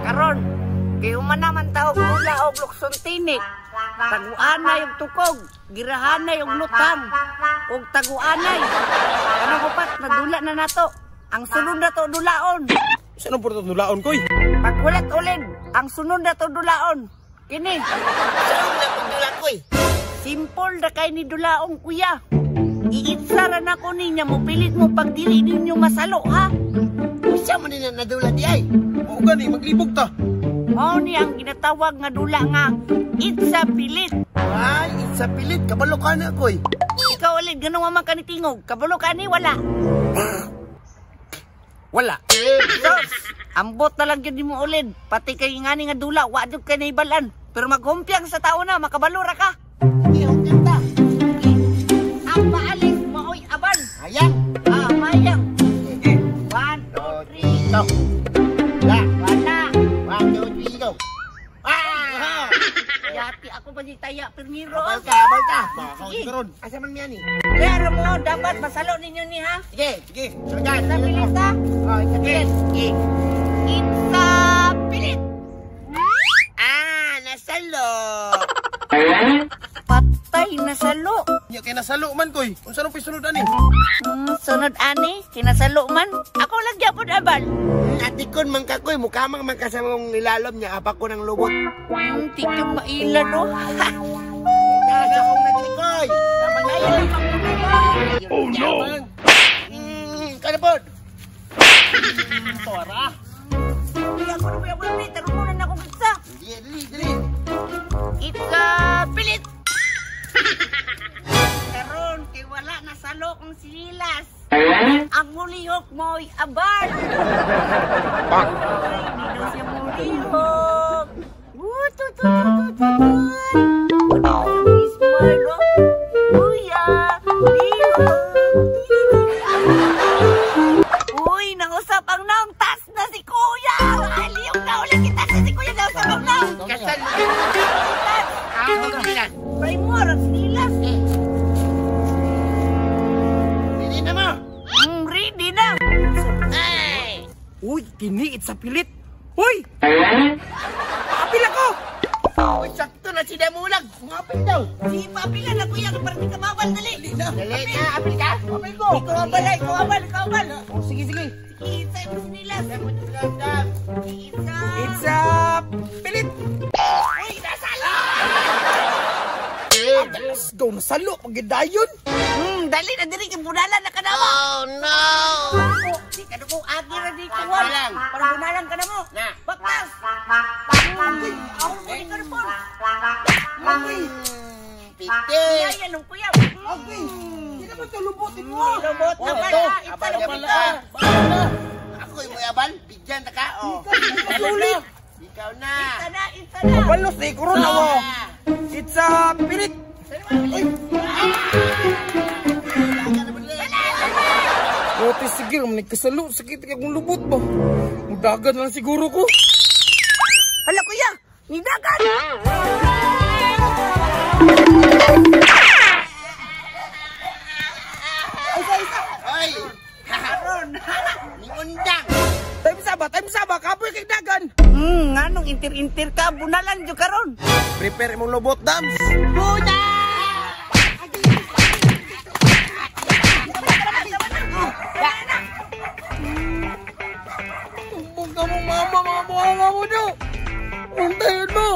Karon, kay human naman tao dula og lukson tinik. Taguanay og tukog, girahanay og lutang, og taguanay. Kanang upat nadula na nato. Ang sunod na to dulaon. Saan ang puro dulaon, koy? Paghulat ulid, ang sunod na to dulaon. Kini, Saan na kung dula koy? Simple na kay ni dulaong, kuya. Iitsa ra na ko ninya, mo pilit mo pag dili ninyo masalo, ha? Usa man ni na nadula di ay. Oo gani, maglibog ta. Mao ni ang ginatawag nga dula nga itsa pilit. Ay, sa pilit kabalo ka na koy. Ikaw ulit, ganun man ka ni tingog. Kabalo ka ni wala. Wala. Sos, ambot na lang yun mo ulid. Pati kay ngani nga dula, wa jud kay naibalan. Pero maghumpyang sa tao na, makabalo ra ka. Hindi hungkang ta. Ang paalis, maoy aban. Hayang. Ah, mayang. One, two, three. Go. La. Wala. One, two, three, go. Ah! Yati ako pa di taya pirmiro. Abal ka, abal ka. Sige. Karon. Asa man miya ni? Pero mo, dapat masalo ninyo ni ha. Sige, sige. Sulgan. Sa pilit ha. Oh, sa pilit. Sige. It's a pilit. Ah, nasalo. Patay na salo. Nya kay nasalo man, koy. Unsa nang pisunod ani? Sunod ani, kinasalo man. Ako lang gyapon abal. Atikon man ka koy, mukha mang man ka sa mong nilalom niya, apa ko ng lubot. Di ka maila no. Nasa kong nagtikoy. Ayaw lang pang Oh no. Kada pod. Tora. Hindi ako na kuya kuya, tarong muna na akong itsa. Dili, dili, dili. Itsa pilit. Karon kay wala na salo kong sililas. Ang mulihok mo'y abal. Ay, hindi daw siya mulihok. Woo, tut, tut, tut, tut, tut. Ano yung smile, oh? Kuya, lihok. Uy, nangusap ang naong tas na si Kuya. Ay, lihok na ulit kita sa si Kuya. Nangusap ang naong. Kasal. Tas. Ah, sinilas. Try mo, ang sinilas. Dili na mo. Ready na. Ay! Uy, kini sa pilit. Uy! Paapil ako. Uy, sakto na si Damulag. Ngapil daw. Si papila na kuya, para di ka mawal, dali. Dali na, apil ka? Apil ko. Ikaw abal, ikaw abal, ikaw abal. Oh, sige, sige. Sige, isa mo sinilas. Isa. It's a pilit. Uy, nasalo! Let's go, nasalo pagidayon. Dali na diri kay bunalan na ka na mo. Oh, no! Oh, di ka na kung agi ra dito. Wala lang. Para bunalan ka na mo. Na. Baktas. Ako mo ni karpon. Agoy. Piti! Kuya, yan kuya. Agoy. Di naman to lubutin mo. Lubot Oh, na ito. pala. Ito Abal lubot pala. na. Ako yung abal. Bigyan ta ka. Oh. Sulit. Ikaw na. Isa na, isa na. Kabalos na ikuruna mo. It's a pilit. Ote, sige, man kasalo, sakit kay akong lubot ba. Mudagan lang siguro ko. Hala kuya, nidagan. Ay! Karon. Ni undang. Time saba, kapoy kay dagan. Nganong intir-intir ka, bunalan jud karon. Prepare imong lubot, Dams. Buda! Tumbong ka mong mama, mga buhanga mo do. Untayon mo.